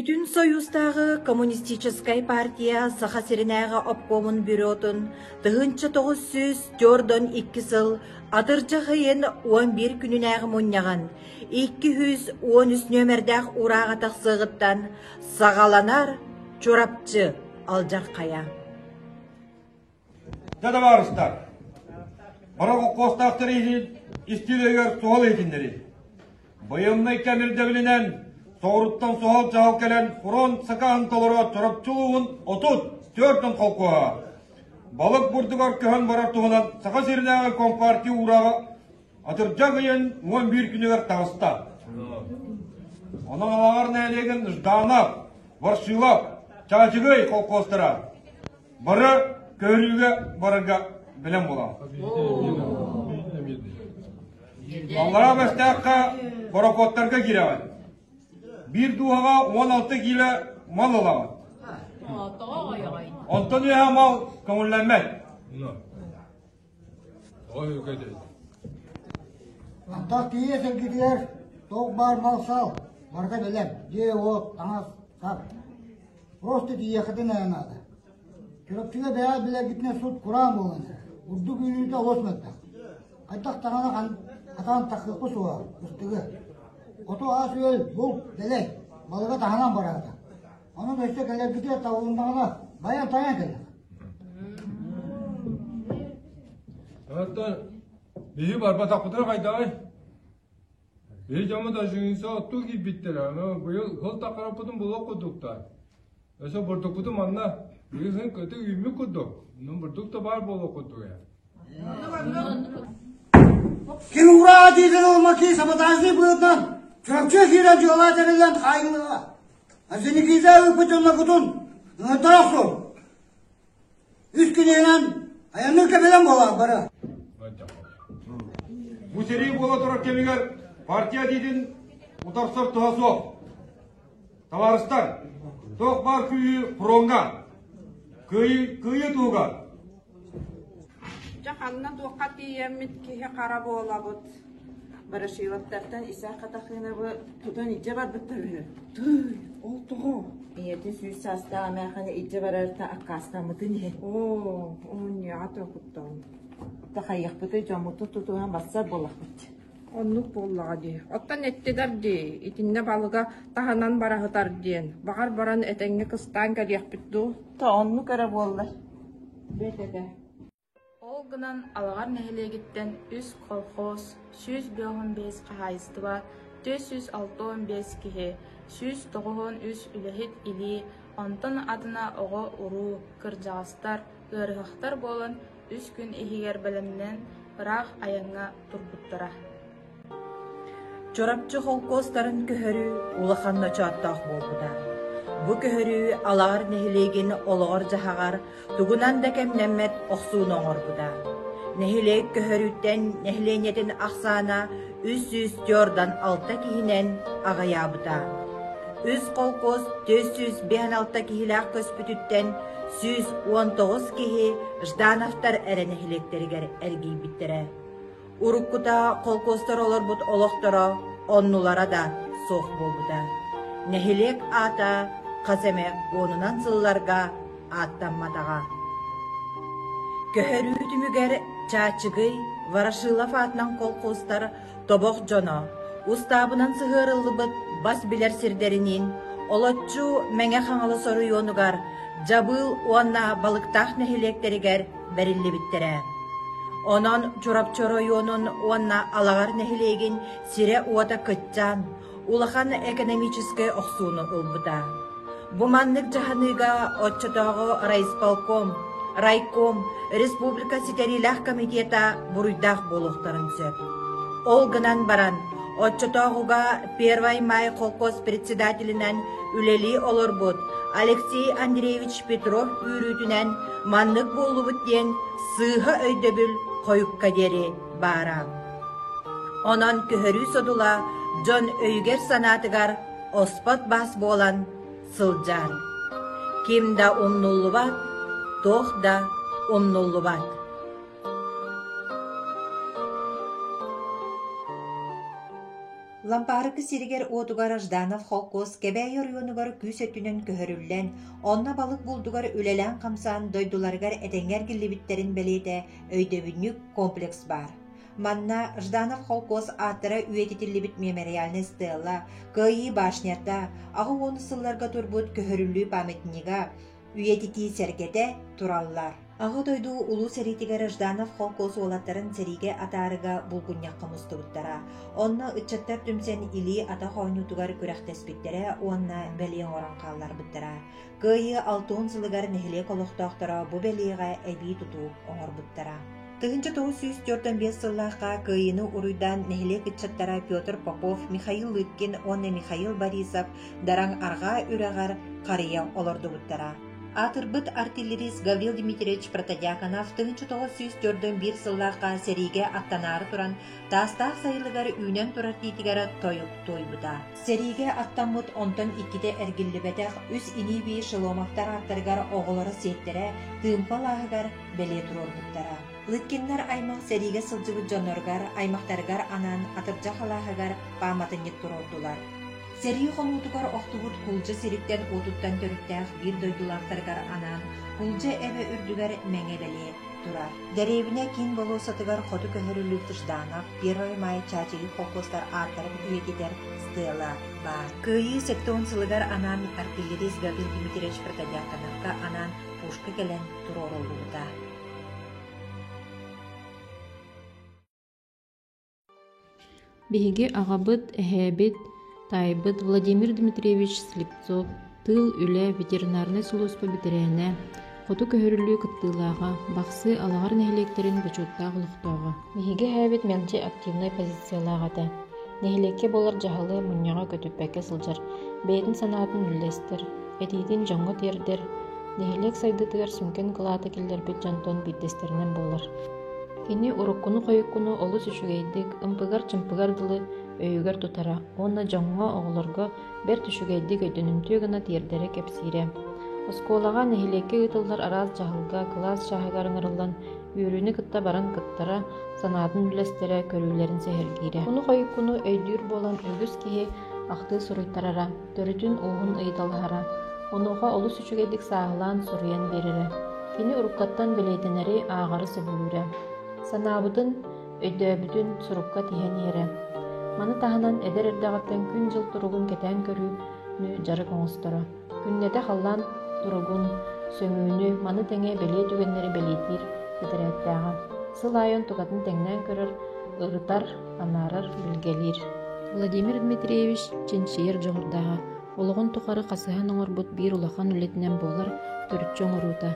Бүтүн Союзтааҕы Коммунистическай партия Саха сиринээҕи обкомун бюротун 1942 сыл атырдьах ыйын 11 күнүнээҕи мунньаҕын 213 нүөмэрдээх урааҕа тахсыаҕыттан саҕаланар Чурапчы алдьархайа. Дьэ, табаарыстар, бары холкуостаахтар иһин истиилэригэр суһал иһитиннэрии. Байыаннай кэм ирдэбилинэн соҕуруттан суһал дьаһал кэлэн фронт сакааһын толоро Чурапчы улууһун 34 холкуоһа балык бурдугар көһөн барар туһунан Саха сиринээҕи Компартия уурааҕа атырдьах ыйын 11 күнүгэр таҕыста. Онон Алаҕар нэһилиэгин Жданов, Ворошилов, Чаачыгый холкуостара Бары көрүүгэ барарга бэлэм буолаҕын. Аллараа Бэстээххэ борокуоттарга киирэҕин. Биир дууһаҕа 16 киилэ мал ылаҕын. Онтон үөһэ мал көҥүллэммэт. Антах тиийэ сиргитигэр туох баар мал-сал барыта бэлэм, дьиэ-уот, таҥас-сап. Просто тиийиэххитин эрэ наада. Чурапчыга бэйэҕит билэргитинэн сут кураан буолан эрэр. Бурдук үүнүүтэ олус мөлтөх. Хайдах даҕаны хатаан тахсыахпыт суоҕа, кыстыгы. Хоту ас-үөл, булт, дэлэй, балыга таһынан бараата. Онон өссө кэлэргитигэр табылыннаҕына, байан-тайан кэлэр. Оттон биһи барбатахпытына хайдаҕый? Биһи дьоммут ажыынса оттуу киирбиттэрэ, ону быйыл сыл таххараппытын булуох курдуктар. Өссө бурдукпутун манна быйыл көтү үүммүт курдук, онон бурдук да баар буолуох курдук ээ. Ким ураа диэтин ылмаки саботажный быһыытынан Чурапчы киирэн дьыала тэриллэн хаайылыга. Арсеникида ыыппыт дьонноргутун ыҥыртара охсуҥ. Үс күнүнэн айанныыр кэбилэн буолар бары. Бу сэрии буола турар кэмигэр партия диитин утарсар туһа суох. Табаарыстар, туох баар күүһү фроҥҥа, кыайыы туһугар. Дьэ ханна туохха тиийэммит киһи хара буолабыт. Ворошиловтартан Исаак Хатахыновы тутан илдьэ барбыттар үһү. Тыый, ол тоҕо? Ийэтин сүүс саастаах эмээххини илдьэ барарыттан аккаастаммытын иһин. Оо, уонньуоҕа токуттаҕым. Хайыахпытый дьоммутун тутуһан барсар буоллахпыт. Оннук буоллаҕа дии. Оттон эттилэр дии, итиннэ балыга таһынан бараһытар диэн. Баҕар баран этэҥҥэ кыстаан кэлиэхпит дуу? То оннук эрэ буоллар. Бэт этэ. Ол гынан Алаҕар нэһилиэгиттэн үс колхоз, 155 хаһаайыстыба, 465 киһи, 193 үлэһит илии, онтон атына оҕо-уруу, кырдьаҕастар, ыарыһахтар буолан үс күн иһигэр бэлэмнэнэн ыраах айаҥҥа турбуттара. Чурапчы холкуостарын көһөрүү улахан ночооттоох буолбута. Бу көһөрүү Алаҕар нэһилиэгин олоҕор-дьаһаҕар тугунан да кэмнэммэт охсууну оҥорбута. Нэһилиэк көһөрүүттэн нэһилиэнньэтин ахсаана 346 киһинэн аҕыйаабыта. Үс холкуос 456 киһилээх көспүтүттэн 119 киһи Ждановтар эрэ нэһилиэктэригэр эргийбиттэрэ. Уруккута холкуостар олорбут олохторо оннулара да суох буолбута. Нэһилиэк аата хас эмэ уонунан сылларга ааттамматаҕа. Көһөрүү түмүгэр Чаачыгый, Ворошилов аатынан колхозтар тобох дьоно, устаабынан сыһыарыллыбыт бас билэр сирдэриниин олоччу Мэҥэ Хаҥалас оройуонугар Дьабыыл уонна Балыктаах нэһилиэктэригэр бэриллибиттэрэ. Онон Чурапчы оройуонун уонна Алаҕар нэһилиэгин сирэ-уота кыччаан, улахан экономическай охсууну ылбыта. Бу маннык дьаһаныыга оччотооҕу райисполком, райком, республика ситэриилээх комитета буруйдаах буолуохтарын сөп. Ол гынан баран, оччотооҕуга Первай май холкуос председателинэн үлэлии олорбут Алексей Андреевич Петров үүрүүтүнэн маннык буоллубут диэн сыыһа өйдөбүл хойукка диэри баара. Онон көһөрүү содула дьон өйүгэр-санаатыгар оспот баас буолан сылдьар. Ким да умнуллубат, туох да умнуллубат. Лампаарыкы сиригэр-уотугар Жданов холкуос Кэбээйи оройуонугар күүс өттүнэн көһөрүллэн, онно балык булдугар үлэлээн-хамсаан дойдуларыгар этэҥҥэ эргиллибиттэрин бэлиэтэ өйдөбүнньүк комплекс баар. Манна Жданов холкуос ааттара үйэтитиллибит мемориальнай стела, Кыайыы башнята, 80 сылларга турбут көһөрүллүү памятнига, үйэтитии сэргэтэ тураллар. Аҕа дойду Улуу сэриитигэр Жданов холкуос уолаттарын сэриигэ атаарыга булгунньахха мустубуттара. Онно ыччаттар түмсэн илии-атах оонньуутугар күрэхтэспиттэрэ уонна бэлиэ оҥорон хаалларбыттара. Кыайыы 60 сылыгар нэһилиэк олохтоохторо бу бэлиэҕэ эбии тутуу оҥорбуттара. 1945 сыллаахха Кыайыыны уруйдаан нэһилиэк ыччаттара Петр Попов, Михаил Лыткин уонна Михаил Борисов Дараҥ арҕаа үрэҕэр харыйа олордубуттара. Аатырбыт артиллерист Гаврил Дмитриевич Протодьяконов 1941 сыллаахха сэриигэ аттанаары туран Таастаах сайылыгар үүнэн турар тиитигэр тойук туойбута. Сэриигэ аттаммыт онтон иккитэ эргиллибэтэх үс ини-бии Шеломовтар ааттарыгар оҕолоро сиэттэрэ Тыымпа алааһыгар бэлиэ туруорбуттара. Лыткиннар аймах сэриигэ сылдьыбыт дьонноругар, аймахтарыгар анаан Атырдьах алааһыгар пааматынньык туруордулар. Сэрии хонуутугар охтубут Кулдьа сириттэн уотуттан төрүттээх биир дойдулаахтарыгар анаан Кулдьа эбэ үрдүгэр мэҥэ бэлиэ турар. Дэриэбинэ киин болуоссатыгар хоту көһөрүллүбүт Жданов, Первый май Чаачыгый холкуостар ааттарын үйэтитэр стела баар. Кыайыы 70 сылыгар анаан артиллерист Гаврил Дмитриевич Протодьяконовка анаан пушка кэлэн туруоруллубута. Биһиги аҕабыт, эһээбит, таайбыт Владимир Дмитриевич Слепцов тыыл, үлэ, ветеринарнай сулууспа бэтэрээнэ, хоту көһөрүллүү кыттыылааҕа, Бахсы, Алаҕар нэһилиэктэрин бочуоттаах олохтооҕо. Биһиги эһээбит мэлдьи активнай позициялаах этэ. Нэһилиэккэ буолар дьаһалы, мунньаҕы көтүппэккэ сылдьар, бэйэтин санаатын үллэстэр, этиитин дьоҥҥо тиэрдэр, нэһилиэк сайдыытыгар сүҥкэн кылааты киллэрбит дьонтон биирдэстэринэн буолар. Кини уруккуну-хойуккуну олус үчүгэйдик, ымпыгар-чымпыгар дылы өйүгэр тутара уонна дьоҥҥо, оҕолорго бэрт үчүгэйдик өйдөнүмтүө гына тиэрдэрэ кэпсиирэ. Оскуолаҕа, нэһилиэккэ ыытыллар араас дьаһалга, кылаас чааһыгар ыҥырыллан, үөрүүнү кытта баран кыттара, санаатын үллэстэрэ, көрүүлэрин сэһэргиирэ. Уну-хойуккуну өйдүүр буолан үгүс киһи ахтыы суруйтарара, төрүтүн-ууһун ыйыталаһара. Онуоха олус үчүгэйдик сааһылаан суруйан биэрэрэ. Кини уруккаттан бэлиэтэнэри, ааҕары сөбүлүүрэ. Санаабытын, өйдөөбүтүн сурукка тиһэн иһэрэ. Маны таһынан эдэр эрдэҕиттэн күн-дьыл туругун кэтээн көрүүнү дьарык оҥосторо. Күннэтэ халлаан туругун, сөҥүүнү, маны тэҥэ бэлиэ түгэннэри бэлиэтиир тэтэрээттээҕэ. Сыл аайы онтукатын тэҥнээн көрөр, ырытар, анаарар, билгэлиир. Владимир Дмитриевич чинчийэр дьоҕурдааҕа, олоҕун тухары хасыһан оҥорбут биир улахан үлэтинэн буолар төрүччү оҥоруута.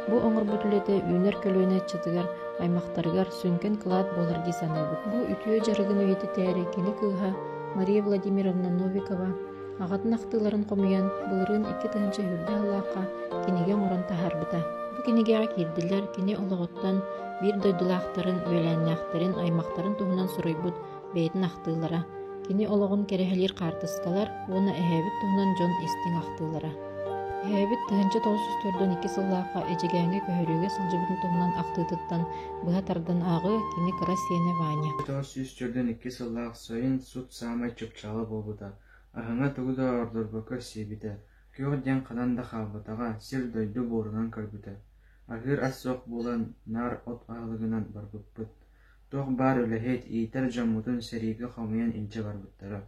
Бу оҥорбут үлэтэ үүнэр көлүөнэ ыччатыгар, аймахтарыгар сүҥкэн кылаат буолар дии саныыбыт. Бу үтүө дьарыгын үйэтитээри кини кыыһа Мария Владимировна Новикова аҕатын ахтыыларын хомуйан, былырыын 2020 сыллаахха кинигэ оҥорон таһаарбыта. Бу кинигэҕэ киирдилэр кини олоҕуттан биир дойдулаахтарын, үөлээннээхтэрин, аймахтарын туһунан суруйбут бэйэтин ахтыылара, кини олоҕун кэрэһэлиир хаартыскалар уонна эһээбит туһунан дьон истиҥ ахтыылара. Эһээбит 1942 сыллаахха Эдьигээҥҥэ көһөрүүгэ сылдьыбытын туһунан ахтыытыттан быһа тардан ааҕыы кини кыра сиэнэ Ваня. 942 сыллаах сайын сут саамай чыпчаала буолбута. Аһыҥа тугу да ордорбокко сиэбитэ, күөх диэн ханан да хаалбатаҕа, сир-дойду буорунан көрбүтэ. Аһыыр ас суох буолан, наар от аһылыгынан барбыппыт. Туох баар үлэһит, иитэр дьоммутун сэриигэ хомуйан илдьэ барбыттара.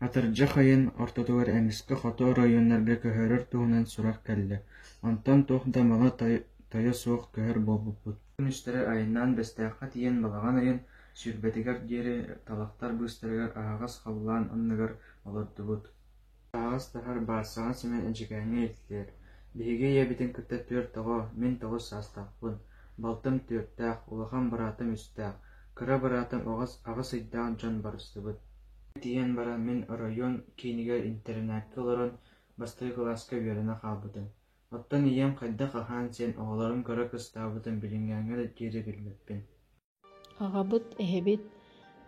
Атырдьах ыйын ортотугар эмискэ хоту оройуоннарга көһөрөр туһунан сурах кэллэ, онтон туох да мала-тойо суох көһөр буолбуппут. Күнүстэри айаннаан Бэстээххэ тиийэн балаҕан ыйын сүүрбэтигэр диэри талахтар быыстарыгар аһаҕас халлаан анныгар олордубут. Таһаҕас таһар баарсаҕа симэн Эдьигээҥҥэ илтилэр. Биһиги ийэбитин кытта түөрт оҕо, мин тоҕус саастаахпын, балтым түөртээх, улахан быраатым үстээх, кыра быраатым аҕыс ыйдаах дьон барыстыбыт. Тиийэн баран мин оройуон киинигэр интэринээккэ олорон бастакы кылааска үөрэнэ хаалбытым. Оттон ийэм хайдах аһаан-сиэн оҕолорун көрө кыстаабытын билиҥҥээҥҥэ диэри билбэппин. Аҕабыт, эһэбит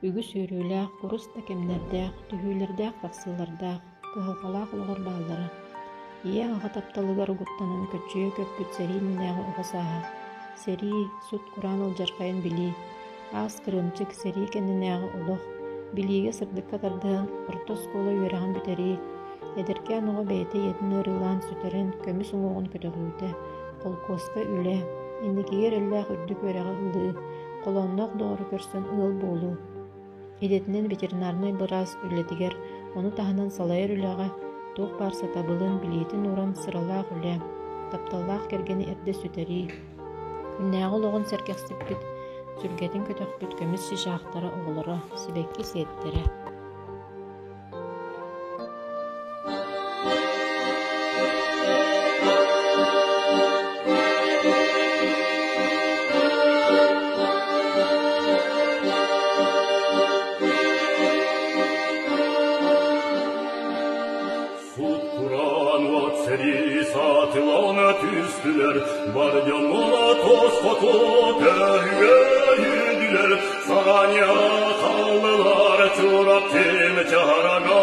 үгүс үөрүүлээх, курус да кэмнэрдээх, түһүүлэрдээх-тахсыылардаах, кыһалҕалаах олоҕор бааллара. Ийэ-аҕа тапталыгар угуттанан көччүйэ көппүт сэрии иннинээҕи оҕо сааһа, сэрии, сут-кураан алдьархайын билии, аас кырыымчык сэрии кэннинээҕи олох, Билиигэ сырдыкка тардыһан орто оскуола үөрэҕин бүтэрии, эдэркээн оҕо бэйэтэ ийэтин ыарыылаан сүтэрэн көмүс уҥуоҕун көтөҕүүтэ, холкуоска үлэ, инникигэ эрэллээх үрдүк үөрэҕи ылыы, холоонноох доҕору көрсөн ыал буолуу, Идэтинэн ветеринарнай быраас үлэтигэр, ону таһынан салайар үлэҕэ туох баар сатабылын, билиитин ууран сыралаах үлэ, тапталлаах кэргэни эрдэ сүтэрии, күннээҕи олоҕун сэргэхсиппит, сүргэтин көтөхпүт көмүс чычаахтара оҕолоро, сибэкки сиэттэрэ. Сут-кураан уот сэрии саатылана түстүлэр, бар дьоннора тоспоту көһүгөйүдүлэр, саҕаньа хааллылар чурап тимчарага.